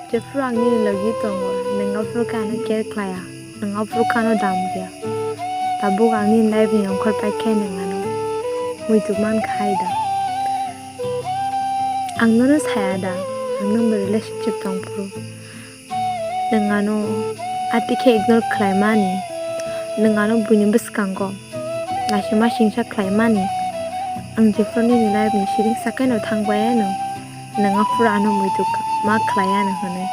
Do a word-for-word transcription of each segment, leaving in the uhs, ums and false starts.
Jephru ang nini logi tongo, nwng aphuru khe ano care khlaiya, nwng aphuru khe ano dam rwya. Tabuk ang nini life ni ongkhor pai khe nwng ano muitu man khai da? Ang nono saya da, ang nwng bai relationship tong phuru? Nwng ano ati khe ignore khlai mani, nwng ano buini bwskango laisima singsa khlai mani. Ang jephru nini life ni siring sakai no thang bai ano, nwng aphuru ano muitu ma khlai ano hwnwi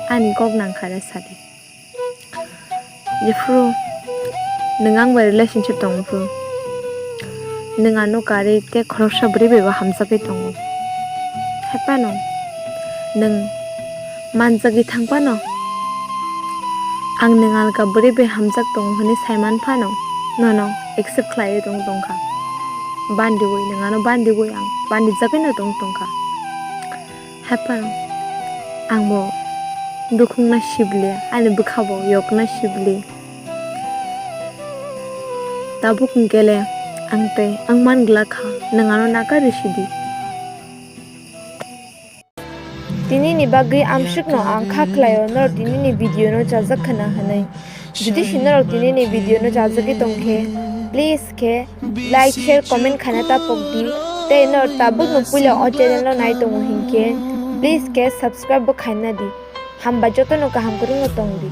ani kok nang kha da sadi. Jephru nwng ang bai relationship tong phuru, nwng ano karwi tei khoroksa bwrwi bai bo hamjagwi tongo. Hai phano nwng manjagwi thang phano, ang nwng alka bwrwi bai hamjak tongo hwnwi sai man phano, nono accept khlaiwi tong tong kha. Bandiwi nwng ano bandiwi ang bandijagwino tong tong kha. Hai phano ang bo dukhung na sibli, ani bwkha bo yok na sibli. Tabuk hwnkhe le ang tei ang man glak kha, nwng ano nakar rw sidi. Tini ni bagwi amswk no ang kha khlaio, norok tini ni video no chajak khwna hwnwi. Jodi se norok tini ni video no chajagwi tong khe, please khe like, share, comment khaina ta pok di. Tei norok tabuk no puila o channel no nai tongo hinkhe, please khe subscribe bo khaina di. Hamba joto no kaham kwrwng no tong di.